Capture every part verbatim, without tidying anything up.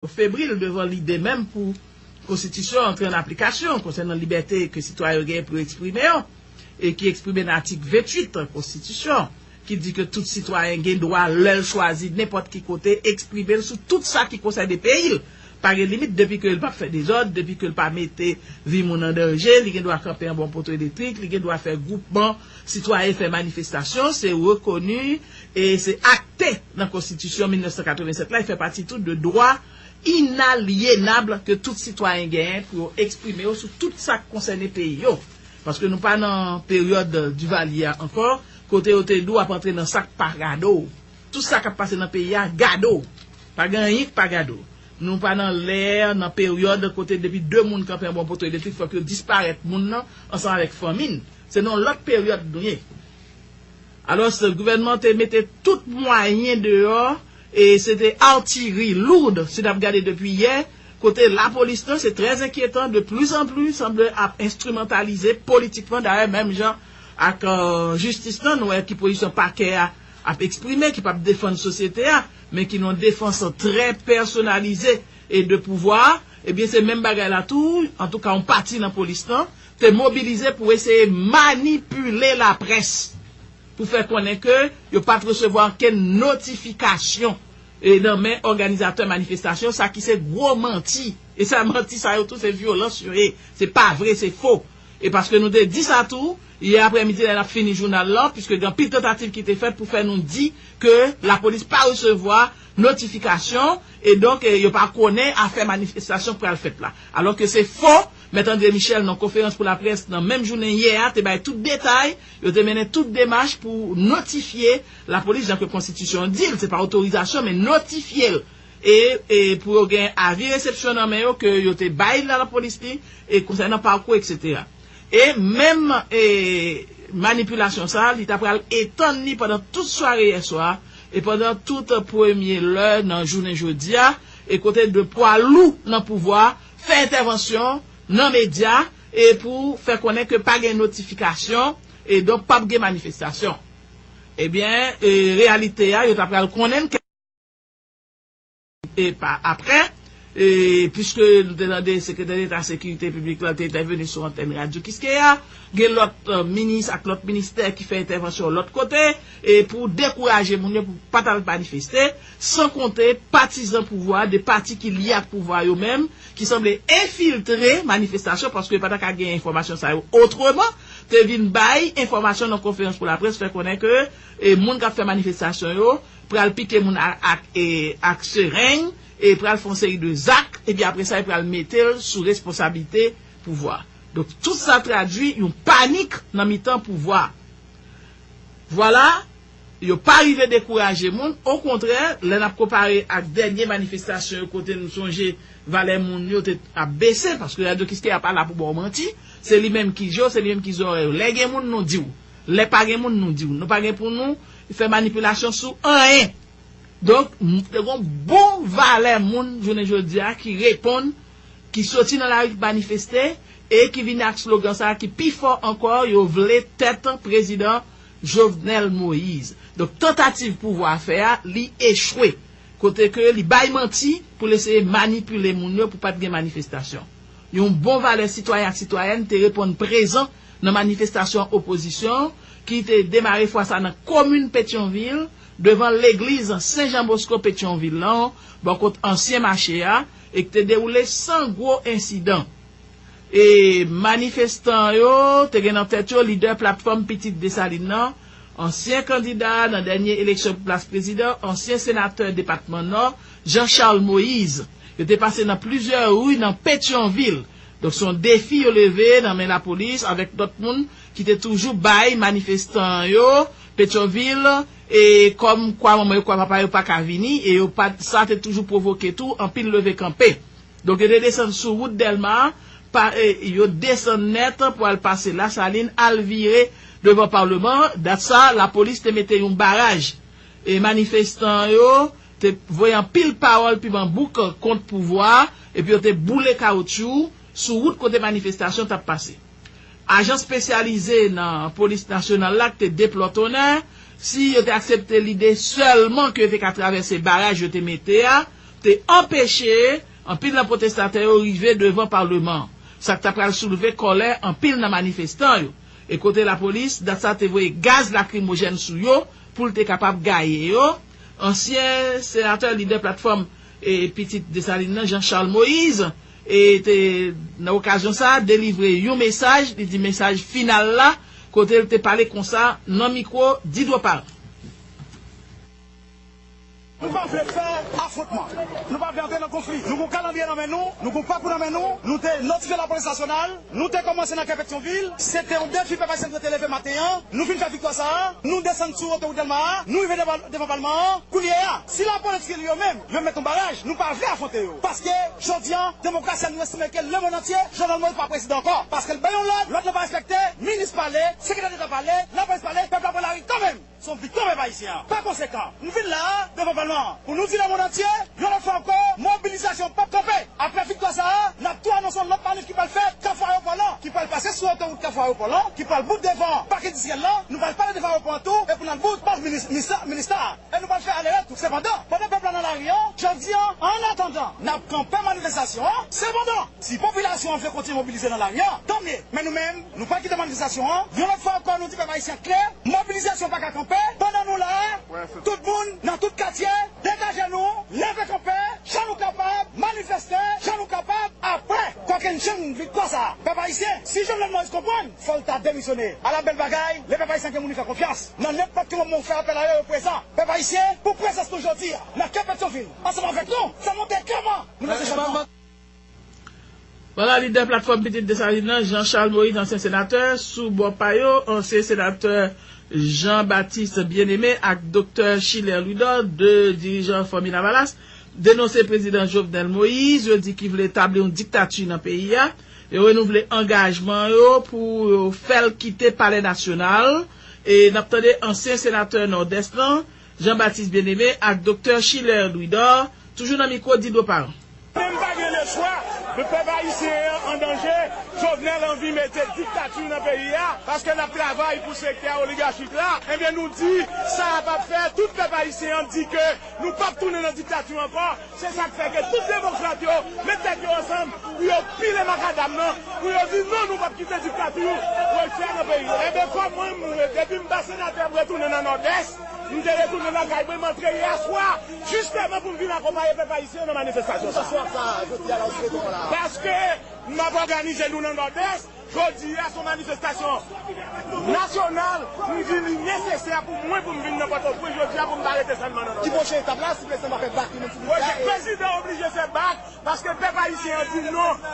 Yo febril devan lide menm pou konstitisyon an antre an aplikasyon konsènan libète ke sitwayen yo genyen pou yo eksprime yo, e ki eksprime nan atik venntuit konstitisyon, ki di ke tout sitwayen gen dwa, lè l chwazi nenpòt ki kote, eksprime l sou tout sa ki konsène peyi l. Pa gen limit, depi ke l p ap fè dezòd, depi ke l pa mete vi moun an danje, li gen dwa kanpe anba yon poto elektrik, li gen dwa fè gwoupman sitwayen, fè manifestasyon, se rekoni e se akte nan konstitisyon mil nèf san katrevennsèt la, e fè pati tou de dwa inalyenab ke tout sitwayen genyen pou yo eksprime yo sou tout sa k konsène peyi yo. Paske nou pa nan peryòd Divalye a ankò, kote yo te di w ap antre nan sa k pa gade w. Tout sa k ap pase nan peyi a gade w. Pa gen anyen k pa gade w. Nou pa nan lè, nan peryòd kote depi de moun kanpe anba yon poto elektrik, fòk yo disparèt moun nan ansanm avèk fanmi n. Se nan yon lòt peryòd nou ye. Alò, gouvènman te mete tout mwayen deyò, e se te artillerie lourde, si n ap gade depi yè, kote lapolis lan, se trè enkyetan, de plus en plus, sanble ap enstrimantalize politikman, dayè, menm jan ak euh, jistis lan, nou wè ki pozisyon pakè a ap eksprime, ki p ap defann sosyete a, men ki nan defans trè pèsonalize e de pouvwa, ebyen, se menm bagay la tou, antouka, yon pati nan polis lan, te mobilize pou eseye manipile laprès, pou fè konnen ke yo pa t resevwa okenn notifikasyon e nan men òganizatè manifestasyon, sa ki se gwo manti. E sa, manti sa yo tou, se vyolans yo ye. Se pa vre, se fo. E paske nou te di sa tou, yè aprèmidi, lè n ap fini jounal lan, piske gen anpil tantativ ki te fèt pou fè nou di ke lapolis pa resevwa notifikasyon, e donk, e, yo pa konnen afè manifestasyon k pral fèt la. Alò ke se fo, Mèt André Michel, nan konferans pou laprès, nan menm jounen yè a, te bay tout detay, yo te mennen tout demach pou notifye lapolis, jan ke konstitisyon an di l, se pa otorizasyon, men notifye l. E, e pou yo gen avi resepsyon nan men yo ke yo te bay la lapolis li, e konsènan pakou, etsetera. E menm, e, manipilasyon sa a, li ta pral etann li pandan tout sware yè swa, e pandan tout premye lè nan jounen jodi a, e kote de pwa lou nan pouvwa fè entèvansyon nan medya, e pou fè konnen ke pa gen notifikasyon, e donk p ap gen manifestasyon. Ebyen, e, reyalite a, yo ta pral konnen l e pa aprè, e, piske nou te tande Sekretè Deta Sekirite Piblik la te entèveni sou antèn Radyo Kiskeya, gen lòt, e, minis ak lòt ministè ki fè entèvansyon lòt kote, e pou dekouraje moun yo pou pa t al manifeste, san konte patizan pouvwa, de pati ki lye ak pouvwa yo menm, ki sanble enfiltre manifestasyon, paske yo pa ta ka gen enfòmasyon sa yo otreman, te vin bay enfòmasyon nan konferans pou laprès, fè konnen ke, e, moun k ap fè manifestasyon yo pral pike moun a- ak, e, ak sereng, e pral fè yon seri de zak, epi apre sa, yo pral mete l sou responsablite pouvwa. Donk, tout sa tradui yon panik nan mitan pouvwa. Vwala, yo pa rive dekouraje moun, okontrè, lè n ap konpare ak dènye manifestasyon yo kote nou sonje valè moun yo te ap bese, paske Radyo Kiskeya pa la pou ba w manti, se li menm ki je w, se li menm ki zòrèy ou. Lè gen moun, nou di w. Lè pa gen moun, nou di w. Nou pa gen pou nou fè manipilasyon sou anyen. Donk, m- te gen bon valè moun jounen jodi a ki reponn, ki soti nan lari, ki manifeste, e ki vini ak slogan sa a ki pi fò ankò, yo vle tèt prezidan Jovenel Moïse. Donk, tantativ pouvwa a fè a, li echwe. Kote ke li bay manti pou l eseye manipile moun yo pou pa t gen manifestasyon. Yon bon valè sitwayen ak sitwayèn te reponn prezan nan manifestasyon opozisyon ki te demare fwa sa nan komin Petyonvil, devan legliz Sen Jan Bosko Petyonvil lan, bò kot ansyen mache a, e ki te dewoule san gwo ensidan. E manifestan yo te gen nan tèt yo lidè platfòm Pitit Desalin nan, ansyen kandida nan dènye eleksyon pou plas prezidan, ansyen senatè depatman Nò, Jean Charles Moïse. Yo te pase nan plizyè ri nan Petyonvil. Donk, se yon defi yo leve nan men lapolis avèk lòt moun ki te toujou bay manifestan yo Petyonvil, e kòm kwa manman yo, kwa papa yo pa ka vini, e yo pa, sa te toujou pwovoke tou anpil leve kanpe. Donk, yo te desann sou wout Dèlma, pa, e, yo desann nèt pou al pase Lasalin, al vire devan Palman. Dat sa, lapolis te mete yon baraj. E manifestan yo te voye anpil pawòl piman bouk kont pouvwa, epi yo te boule kawotchou sou wout kote manifestasyon t ap pase. Ajan espesyalize nan polis nasyonal la ki te deplòtonnen, si yo te aksepte lide sèlman ke yo te ka travèse baraj yo te mete a, te anpeche anpil nan pwotestatè yo rive devan palman an, sa k ta pral soulve kòlè anpil nan manifestan yo. E kote lapolis, dat sa te voye gaz lakrimojèn sou yo pou l te kapab gaye yo. Ansyen senatè lidè platfòm e pitit Desalin nan, Jean Charles Moïse, e te nan okazyon sa a delivre yon mesaj, li di mesaj final la, kote l te pale konsa nan mikwo Didwo Paran. Nou pa vle fè afwontman. Nou pa vle antre nan konfli. Nou gen yon kalandriye nan men nou, nou gen yon pakou nan men nou. Nou te notifye lapolis nasyonal, nou te kòmanse nan kè Petyonvil. Se te yon defi pèp ayisyen te leve maten an. Nou fin fè viktwa sa a. Nou desann sou otowout Dèlma a. Nou rive devan, devan palman an. Kounye a, si lapolis yo menm, yo met yon baraj, nou pa vle afwonte yo. Paske, jodi a, demokrasi a nou estime ke lemonn antye, Jovenel Moïse pa prezidan ankò. Paske l bay yon lòd, lòd la pa respekte, minis pale, sekretè deta pale, lapolis pale, pèp la pran lari kanmenm. Se yon viktwa pèp ayisyen an. Pa konsekan, nou vin la a, devan palman an, pou nou di lemonn antye, yon lòt fwa ankò, mobilizasyon p ap kanpe. Apre viktwa sa a, n ap tou anonse yon lòt manif ki pral fèt Kafou Ayewopò lan, ki pral pase sou otowout Kafou Ayewopò lan, ki pral bout devan Pak Endistriyèl lan. Nou pral pale devan ayewopò an tou, epi n al bout baz minis, minista, minista a. E nou pral fè ale retou. Sepandan, pandan pèp la nan lari an, jodi a, annatandan n ap kanpe manifestasyon an, sepandan, si popilasyon an vle kontinye mobilize nan lari an, tanmye. Men nou menm, nou pral kite manifestasyon an. Yon lòt fwa ankò, nou di pèp ayisyen an klè, mobilizasyon pa ka kanpe. Pandan nou la a, tout moun, nan tout katye, degaje nou, leve kanpe, jan nou kapab, manifeste, jan nou kapab, apre kokennchenn viktwa sa a. Pèp ayisyen, si Jovenel Moïse konprann, fò l ta demisyone. Ala bèl bagay, lè pèp ayisyen gen moun li fè konfyans. Nan nenpòt ki moman w fè apèl a yo, yo prezan. Pèp ayisyen, pou prezans nou jodi a, nan kè Petyonvil, ansanm avèk nou, fè montre klèman, nou nan se chanjman. Vwala lidè platfòm Pitit Desalin nan, Jean Charles Moïse, ansyen senatè, sou bò pa yo, ansyen senatè Jean Baptiste Bien-Aimé ak Doktè Schiller Louidor, de dirijan Fanmi Lavalas, denonse prezidan Jovenel Moïse, yo di ki vle etabli yon diktati nan peyi a. Yo renouvle angajman yo pou yo fè l kite Palè Nasyonal. E n ap tande ansyen senatè Nòdès lan, Jean Baptiste Bien-Aimé ak Doktè Schiller Louidor, toujou nan mikwo Didwo Paran. Menm pa gen lespwa, men pèp ayisyen an an danje. Jovenel anvi mete diktati nan peyi a, paske n ap travay pou sektè oligachik la. Ebyen nou di, sa a p ap fèt. Tout pèp ayisyen an di ke nou p ap tounen nan diktati ankò. Se sa k fè ke tout demokrat yo met tèt yo ansanm pou yo pile makadam nan, pou yo di non, nou p ap kite diktati retire nan peyi. Ebyen kòm mwen, mwen, depi m pa senatè, m retounen nan Nòdès, m te retounen lakay mwen, m antre yè swa, jisteman pou m vin akonpaye pèp ayisyen nan manifestasyon sa. Paske m ap òganize nou nan Nòdès, jodi a se yon manifestasyon nasyonal, m di li nesesè pou mwen pou m vin nan Pòtoprens jodi a pou m pa rete sèlman nan Nòdès. Ki pwochen etap la, si prezidan pa fè bak li menm si li Pwochen prezidan oblije fè bak, paske pèp ayisyen an di non.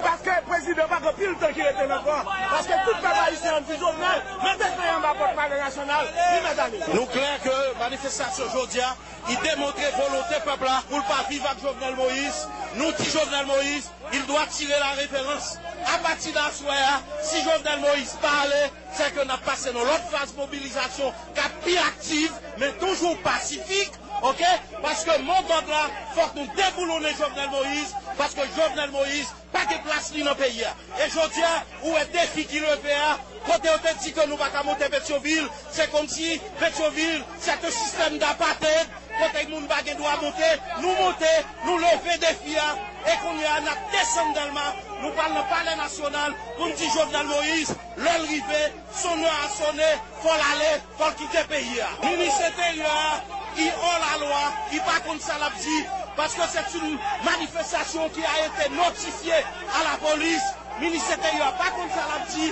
Paske prezidan pa gen pil tan ki rete l ankò. Paske tout pèp ayisyen an di Jovenel mete fen anba pòt Palè Nasyonal, li mèt ale. Nou klè ke manifestasyon jodi a, li demontre volonte pèp la pou l pa viv ak Jovenel Moïse. Nou di Jovenel Moïse, il doit tirer la révérence. Apati de aswè a, si Jovenel Moïse pa ale, se ke n ap pase nan lòt faz mobilizasyon k ap pi aktiv, men toujou pasifik, oke? Paske modòd la, fòk nou deboulonnen Jovenel Moïse, paske Jovenel Moïse pa gen plas li nan peyi a. E jodi a, ou wè defi ki leve a, kote yo te di ke nou pa ka monte Petyonvil, se kòmsi Petyonvil, se te sistèm dapated, kote moun pa gen dwa monte, nou monte, nou leve defi a, e kounye a n ap desann Dèlma, nou pral nan Palè Nasyonal pou n di Jovenel Moïse, lè l rive, sonè a sonnen, fò l ale, fò l kite peyi a. Minis Enteryè a, ki òlalwa, ki pa konn sa l ap di, paske se yon manifestasyon ki a ete notifye a lapolis. Minis Enteryè a pa konn sa l ap di,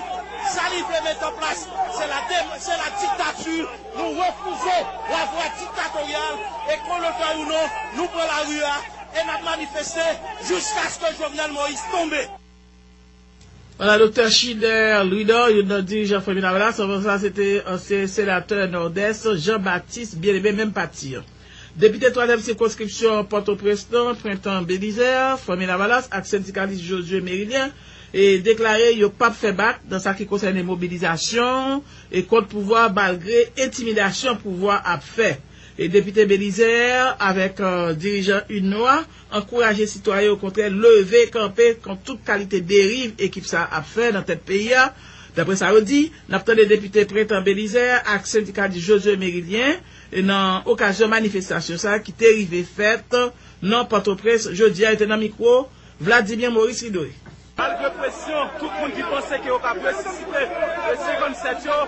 sa li vle mete an plas, se la, se la diktati. Nou refize lavwa diktatoryal e ke w le vèy ou non, nou pran lari a e n ap manifeste jiskaske Jovenel Moïse tonbe. Vwala Doktè Schiller Louidor, youn nan dirijan Fanmi Lavalas, anvan sa se te ansyen senatè Nòdès, Jean Baptiste Bien-Aimé, menm pati an. Depite twazyèm sikonskripsyon Pòtoprens lan, Prentan Belizaire, Fanmi Lavalas ak sendikalis Josué Mérilien, e deklare yo p ap fè bak nan sa ki konsène mobilizasyon e kont pouvwa malgre entimidasyon pouvwa ap fè. E depite Belizaire avèk, euh, dirijan UNNOA ankouraje sitwayen yo okontrè leve kanpe kont tout kalite deriv ekip sa ap fè nan tèt peyi a. Daprè sa yo di, n ap tande depite Prentan Belizaire ak sendikalis Josué Mérilien nan okazyon manifestasyon sa a ki te rive fèt nan Pòtoprens jodi a. Yo te nan mikwo Vladimir Maurice Ridoé. Malgre presyon tout moun ki panse ke yo ka resisite e senkannsèt yo,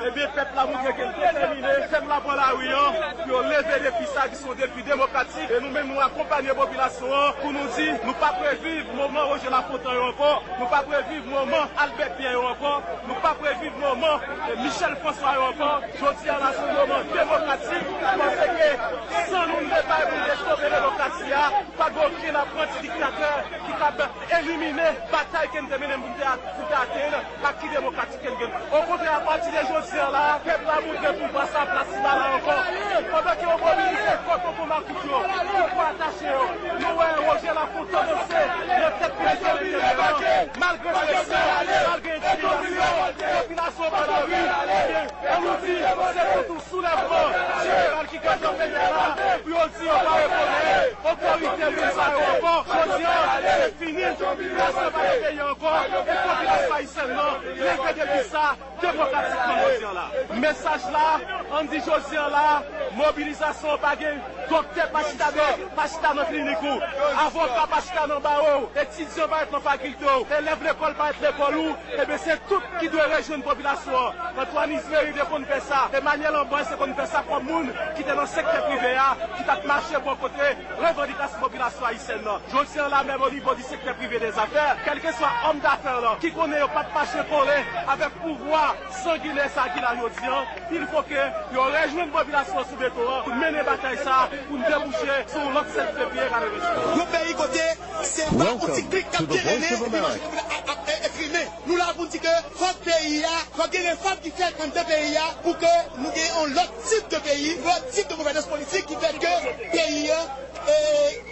ebyen, pèp la montre ke l detèmine. Pèp la pran lari an pou yo leve defi sa ki se yon defi demokratik. E nou menm, nou akonpanye popilasyon an pou nou di, nou p ap reviv moman Roger Lafontan yo ankò. Nou p ap reviv moman Albert Pierre yo ankò. Nou p ap reviv moman, eh, Michel François yo ankò. Jodi a la, se yon moman demokratik, paske san nou leve pou n te sove demokrasi a, pa gen okenn apranti diktatè ki kab elimine batay ke n te mennen pou n te at-, pou n te atenn aki demokratik ke n gen. Okontrè, apati de jodi a la, pèp la montre pouvwa sa plas li pa la ankò. Pandan ke yo mobilize kò tonton makout yo, yo pa atache yo. Nou wè Roger Lafontan danse nan tèt militè entèryè an. Malgre presyon, malgre entimidasyon, popilasyon pa nan ri. Ebyen, an nou di, se tout yon soulèvman jeneral ki gentan fèt la, pou yo di yo pa rekonèt otorite moun sa yo ankò. Jodi a, se fini. Pèsonn pa nan peyi a ankò. E popilasyon ayisyèn nan leve defi sa demokratikman jodi a la. Mesaj la, ann di jodi a la, mobilizasyon pa gen, doktè pa chita de, pa chita nan klinik ou, avoka pa chita nan bawo, etidyan pa ret nan fakilte w, elèv lekòl pa ret lekòl ou, ebyen se tout ki dwe rejwenn popilasyon an. Antoine Exupéry te konn fè sa, Emmanuel Ambroise te konn fè sa kòm moun ki te nan sektè prive a, ki t ap mache bò kote revandikasyon popilasyon ayisyèn nan. Jodi a la, menm o nivo di sektè prive dèzafè, kèlkeswa òm dafè lan ki konnen yo pa t mache kole avèk pouvwa sanginè sa ki la jodi a, il fo ke yo rejwenn popilasyon an sou beton an pou n mennen batay sa a, pou n debouche sou yon lòt sèt fevriye katrevennsèt. Yon peyi kote se pa yon ti klik k ap derennen epi manje moun ap, ap, e, e filme. Nou la pou n di ke fòk peyi a, fòk gen refòm ki fèt anndan peyi a pou ke nou gen yon lòt tip de peyi, yon lòt tip de gouvènans politik ki fè ke peyi a, e,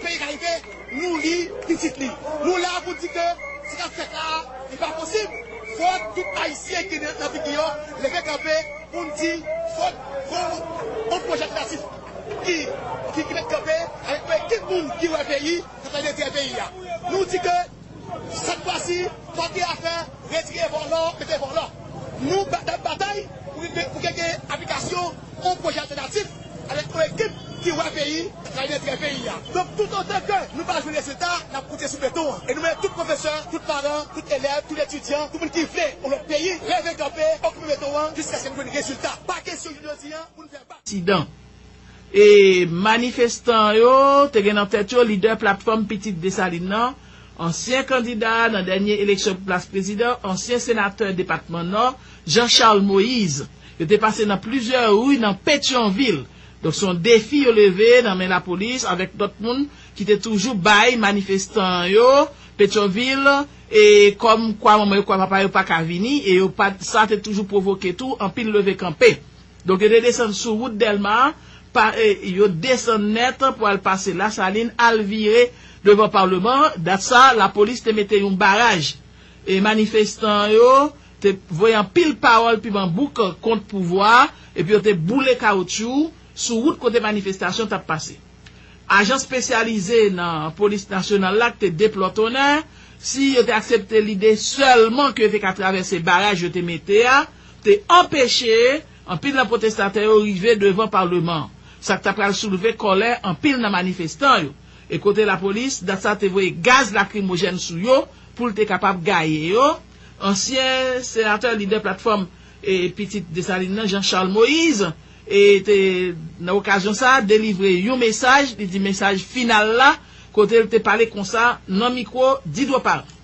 peyi ka rive nouri pitit li. Nou la pou n di ke sa k ap fèt la a, li pa posib. Fòk tout Ayisyen ki nan, nan figi yo leve kanpe pou n di fòk gon, gon pwojè alternatif ki, ki, ki mèt kanpe avèk yon ekip moun ki wè peyi, k ap bay enterè peyi a. Nou di ke sèt fwa si, fòk gen afè retire vòlò, mete vòlò. Nou ba-, n ap batay pou, pou gen, gen aplikasyon yon pwojè alternatif avèk yon ekip ki wè peyi, travay nan enterè peyi a. Donk, toutotan ke nou pa jwenn rezilta, n ap koute sou beton an. E nou mande tout pwofesè, tout paran, tout elèv, tout etidyan, tout moun ki vle yon lòt peyi, leve kanpe, okipe beton an, jiskaske nou jwenn rezilta. Pa kesyon jodi a pou n fè bak. Sidan. E manifestan yo te gen nan tèt yo lidè platfòm Pitit Desalin nan, ansyen kandida nan dènye eleksyon pou plas prezidan, ansyen senatè depatman Nò, Jean Charles Moïse. Yo te pase nan plizyè ri nan Petyonvil. Donk, se yon defi yo leve nan men lapolis avèk lòt moun ki te toujou bay manifestan yo Petyonvil, e kòm kwa manman yo, kwa papa yo pa ka vini, e yo pa, sa te toujou pwovoke tou anpil leve kanpe. Donk, yo te desann sou wout Dèlma, pa, e, yo desann nèt pou al pase Lasalin, al vire devan palman. Dat sa, lapolis te mete yon baraj. E manifestan yo te voye anpil pawòl piman bouk kont pouvwa, epi yo te boule kawotchou sou wout kote manifestasyon t ap pase. Ajan espesyalize nan polis nasyonal la k te deplòtonnen, si yo te aksepte lide sèlman ke yo te ka travèse baraj yo te mete a, te anpeche anpil nan pwotestatè yo rive devan palman an, sa k ta pral soulve kòlè anpil nan manifestan yo. E kote lapolis, dat sa te voye gaz lakrimojèn sou yo pou l te kapab gaye yo. Ansyen senatè lidè platfòm, e, Pitit Desalin nan, Jean Charles Moïse, e te, nan okazyon sa a, delivre yon mesaj, li di mesaj final la, kote l te pale konsa nan mikwo Didro Parent.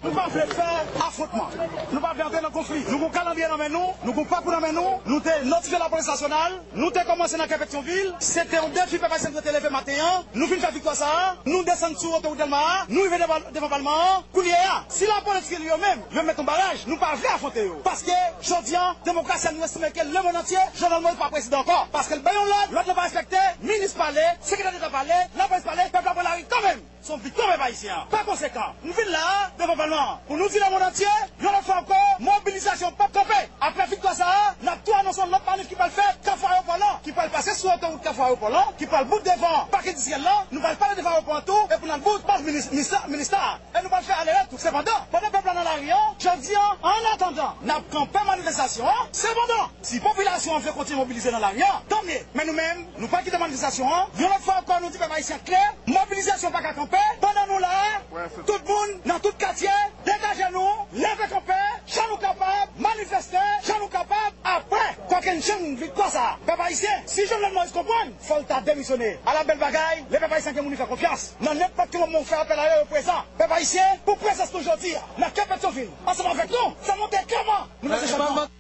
Nou pa vle fè afwontman. Nou pa vle antre nan konfli. Nou gon kalandriye nan men nou, nou gon pakou nan men nou, nou te notifye lapolis nasyonal, nou te kòmanse nan kè Petyonvil, se te yon defi pèp ayisyen nou te leve maten an, nou vin fè viktwa sa a, nou desann sou otowout Dèlma a, nou rive devan, devan palman an. Kounye a, si lapolis ki li yo menm, yo met yon baraj, nou pa vle afwonte yo. Paske, jodi a, demokrasi a nou estime ke lemonn antye, Jovenel Moïse pa prezidan ankò. Paske l bay yon lòd, lòd la pa respekte, minis pale, sekretè deta pale, lapolis pale, pèp la pran lari kanmenm. Se yon viktwa pèp ayisyen an. Pa konsekan, nou vin la a, devan palman an, pou nou di lemonn antye, yon lòt fwa ankò, mobilizasyon p ap kanpe. Apre viktwa sa a, n ap tou anonse yon lòt manif ki pral fèt, Kafou Ayewopò lan, ki pral pase sou Wout Kafou Ayewopò lan, ki pral bout devan pak endistriyèl lan, nou pral pale devan ayewopò an tou, epi n al bout baz minis, minista, minista a. E nou pral fè ale-retou. Sepandan, pandan pèp la nan lari an, jodi an, an atandan, n ap kanpe manifestasyon an. Sepandan, si popilasyon an vle kontinye mobilize nan lari an, tanmye. Men nou menm, nou pral kite manifestasyon an. Yon lòt fwa ankò, nou di pèp ayisyen klè, mobilizasyon pa ka kanpe pandan nou la a. Tout moun, nan tout katye, degaje nou, leve kanpe, jan nou kapab, manifeste, jan nou kapab. Apre kokennchenn viktwa sa a, pèp ayisyen, si Jovenel Moïse konprann, fò l ta demisyone. Ala bèl bagay, lè pèp ayisyen gen moun li fè konfyans. Nan nenpòt ki moman w fè apèl a yo, yo prezan. Pèp ayisyen, pou prezans nou jodi a, nan kè Petyonvil, ansanm avèk nou, fè montre klèman nou bezwen chanjman.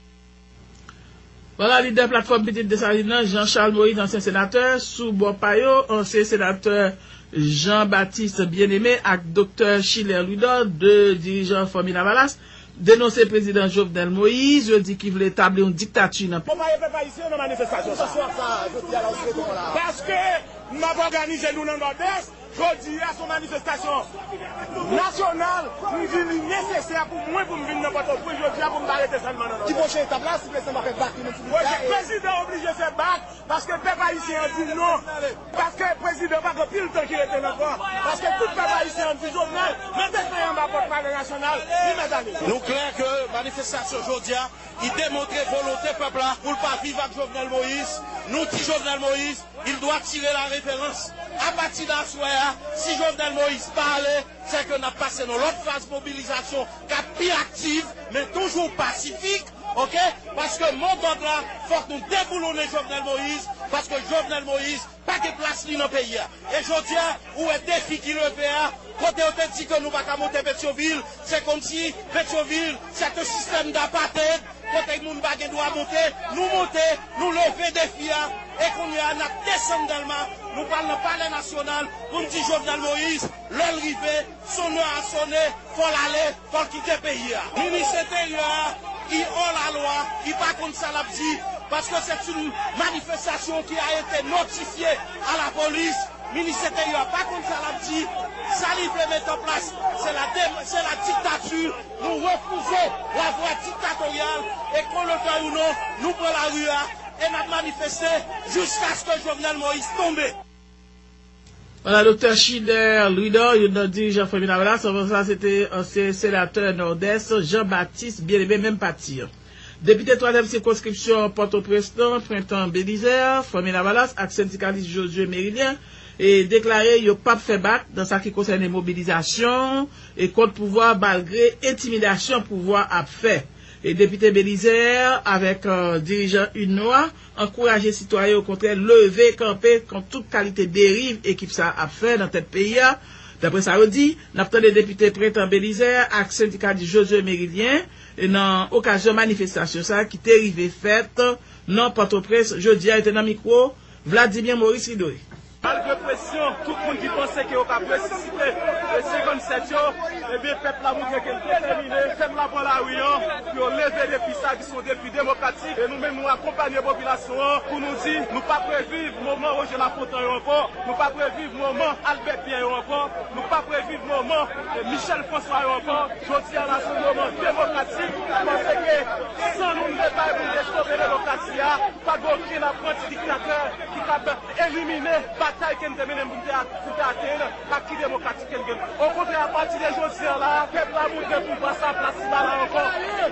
Vwala, lidè Platfòm Pitit Desalin nan, Jean Charles Moïse, ansyen senatè, sou bò pa yo, ansyen senatè Jean Baptiste Bien-Aimé ak Doktè Schiller Louidor, de dirijan Fanmi Lavalas, denonse prezidan Jovenel Moïse, yo di ki vle etabli yon diktati nan peyi. Konpayi pèp ayisyen nan manifestasyon sa. Paske n ap òganize nou nan Nòdès, jodi a se yon manifestasyon nasyonal, m di li nesesè pou mwen pou m vin nan Pòtoprens jodi a pou m pa rete sèlman nan Nòdès. Ki pwochen etap la, si prezidan pa fè bak li menm sou dosye a? Prezidan oblije fè bak. Paske pèp ayisyen an di non. Paske prezidan pa gen pil tan ki rete l ankò. Paske tout pèp ayisyen an di Jovenel, mete peyi anba pòt Palè Nasyonal, li mèt ale. Nou klè ke manifestasyon jodi a, li demontre volonte pèp la pou l pa viv ak Jovenel Moïse. Nou di Jovenel Moïse, il doit tirer la révérence. Apati de aswè a, si Jovenel Moïse pa ale, se ke n ap pase nan lòt faz mobilizasyon k ap pi aktiv, men toujou pasifik. Oke? Paske modòd la, fòk nou deboulonnen Jovenel Moïse, paske Jovenel Moïse pa gen plas li nan peyi a. E jodi a, ou wè defi ki leve a, kote yo te di ke nou pa ka monte Petyonvil, se kòmsi Petyonvil, se te sistèm dapated, kote moun pa gen dwa monte, nou monte, nou leve defi a, e kounye a, n ap desann Dèlma, nou pral nan Palè Nasyonal pou n di Jovenel Moïse, lè l rive, son lè a sonnen, fò l ale, fò l kite peyi a. Minis Enteryè a, ki òlalwa, ki pa konn sa l ap di, paske se yon manifestasyon ki a ete notifye a lapolis. Minis Enteryè a pa konn sa l ap di, sa li vle mete an plas, se la dem-, se la diktati. Nou refize lavwa diktatoryal e ke w le vèy ou non, nou pran lari a e n ap manifeste jiskaske Jovenel Moïse tonbe. Vwala, Doktè Schiller Louidor, youn nan dirijan Fanmi Lavalas, anvan sa, se te ansyen senatè Nòdès, Jean Baptiste Bien-Aimé, menm pati an. Depite twazyèm sikonskripsyon Pòtoprens lan, Prentan Belizaire, Fanmi Lavalas ak sendikalis Josué Mérilien, e deklare yo p ap fè bak nan sa ki konsène mobilizasyon e kont pouvwa, malgre entimidasyon pouvwa ap fè. E depite Belizaire avèk, euh, dirijan UNNOA ankouraje sitwayen yo, okontrè, leve kanpe kont tout kalite deriv ekip sa a ap fè nan tèt peyi a. Daprè sa yo di, n ap tande depite Prentan Belizaire ak sendikalis Josué Mérilien, e nan okazyon manifestasyon sa a ki te rive fèt nan Pòtoprens jodi a, yo te nan mikwo Vladimir Maurice Ridoré. Malgre presyon, tout moun ki panse ke yo kab resisite e senkannsèt yo, ebyen, pèp la montre ke l detèmine. Pèp la pran lari an pou yo leve defi sa ki se yon defi demokratik. E nou menm, nou akonpanye popilasyon an pou nou di, nou p ap reviv moman Roger Lafontan yo ankò. Nou p ap reviv moman Albert Pierre yo ankò. Nou p ap reviv moman, eh, Michel François yo ankò. Jodi a la, se yon moman demokratik. Panse ke san nou, nou te pare pou nou te sove demokrasi a, pa gen okenn apranti diktatè ki kab elimine batay ke n te mennen pou n te a-, pou n te atenn ak ki demokratik ke n gen. Okontrè, apati de jodi a la, pèp la montre pouvwa sa plas li pa la ankò.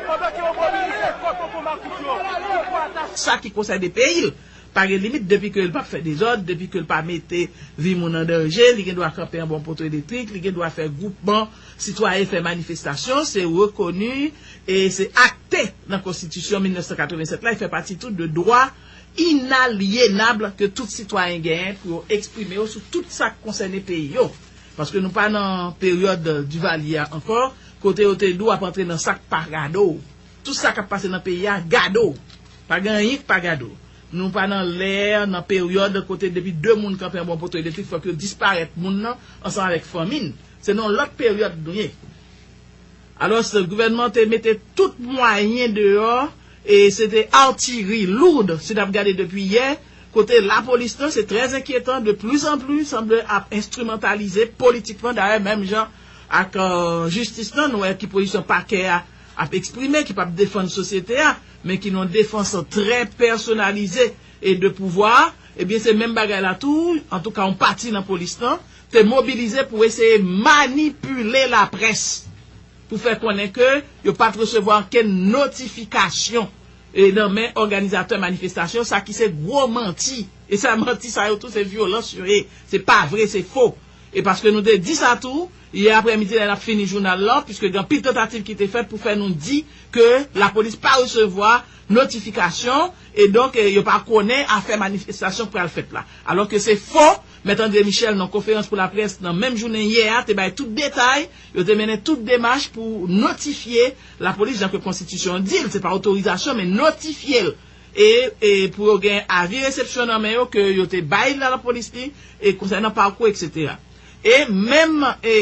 Pandan ke yo mobilize kò tonton makout yo, pouvwa atache. Sa ki konsène peyi l, pa gen limit depi ke l p ap fè dezòd, depi ke l pa mete vi moun an danje, li gen dwa kanpe anba yon poto elektrik, li gen dwa fè gwoupman sitwayen, fè manifestasyon, se rekoni e se akte nan konstitisyon mil nèf san katrevennsèt la, li fè pati tou de dwa inalyenab ke tout sitwayen genyen pou yo eksprime yo sou tout sa k konsène peyi yo. Paske nou pa nan peryòd Divalye a ankò, kote yo te di w ap antre nan sa k pa gade w. Tout sa k ap pase nan peyi a gade w. Pa gen anyen k pa gade w. Nou pa nan lè, nan peryòd kote depi de moun kanpe anba yon poto elektrik, fòk yo disparèt moun nan ansanm avèk fanmi n. Se nan yon lòt peryòd nou ye. Alò, gouvènman an te mete tout mwayen deyò, e se te artillerie lourde, si n ap gade depi yè, kote lapolis lan, se trè enkyetan, de plus en plus, sanble ap enstrimantalize politikman, dayè, menm jan ak, euh, jistis lan, nou wè ki pozisyon pakè a ap eksprime, ki p ap defann sosyete a, men ki nan yon defans trè pèsonalize e de pouvwa a, Ebyen, se menm bagay la tou, antouka, yon pati nan polis lan te mobilize pou eseye manipile laprès, pou fè konnen ke yo pa t resevwa okenn notifikasyon e nan men òganizatè manifestasyon, sa ki se gwo manti. E sa, manti sa yo tou, se vyolans yo ye. Se pa vre, se fo. E paske nou te di sa tou, yè aprèmidi, lè n ap fini jounal lan, piske gen anpil tantativ ki te fèt pou fè nou di ke lapolis pa resevwa notifikasyon, e donk, eh, yo pa konnen afè manifestasyon k pral fèt la. Alò ke se fo, Mèt André Michel, nan konferans pou laprès nan menm jounen yè a, te bay tout detay, yo te mennen tout demach pou notifye lapolis, jan ke konstitisyon an di l, se pa otorizasyon, men notifye l. E, e pou yo gen avi resepsyon nan men yo ke yo te bay la lapolis li, e konsènan pakou, et cetera. E menm, e,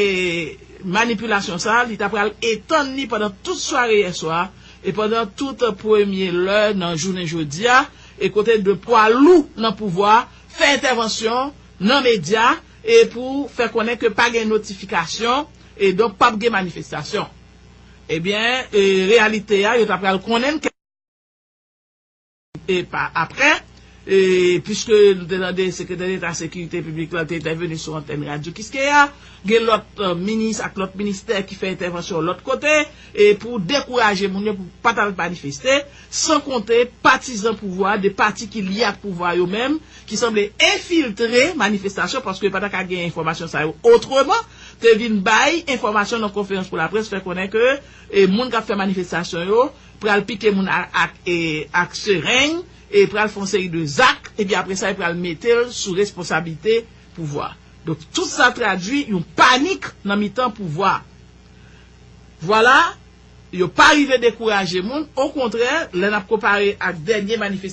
manipilasyon sa, li ta pral etann li pandan tout sware yè swa, e pandan tout premye lè nan jounen jodi a, e kote de pwa lou nan pouvwa fè entèvansyon nan medya, e pou fè konnen ke pa gen notifikasyon, e donk p ap gen manifestasyon. Ebyen, e, reyalite a, yo ta pral konnen l kèk e pa aprè, e, piske nou te tande Sekretè Deta Sekirite Piblik la te entèveni sou antèn Radyo Kiskeya, gen lòt, e, minis ak lòt ministè ki fè entèvansyon lòt kote, e pou dekouraje moun yo pou pa t al manifeste, san konte patizan pouvwa, de pati ki lye ak pouvwa yo menm, ki sanble enfiltre manifestasyon, paske yo pa ta ka gen enfòmasyon sa yo otreman, te vin bay enfòmasyon nan konferans pou laprès, fè konnen ke, e, moun k ap fè manifestasyon yo pral pike moun a- ak, e, ak sereng, e pral fè yon seri de zak, epi apre sa, yo pral mete l sou responsablite pouvwa. Donk, tout sa tradui yon panik nan mitan pouvwa. Vwala, yo pa rive dekouraje moun, okontrè, lè n ap konpare ak dènye manifestasyon,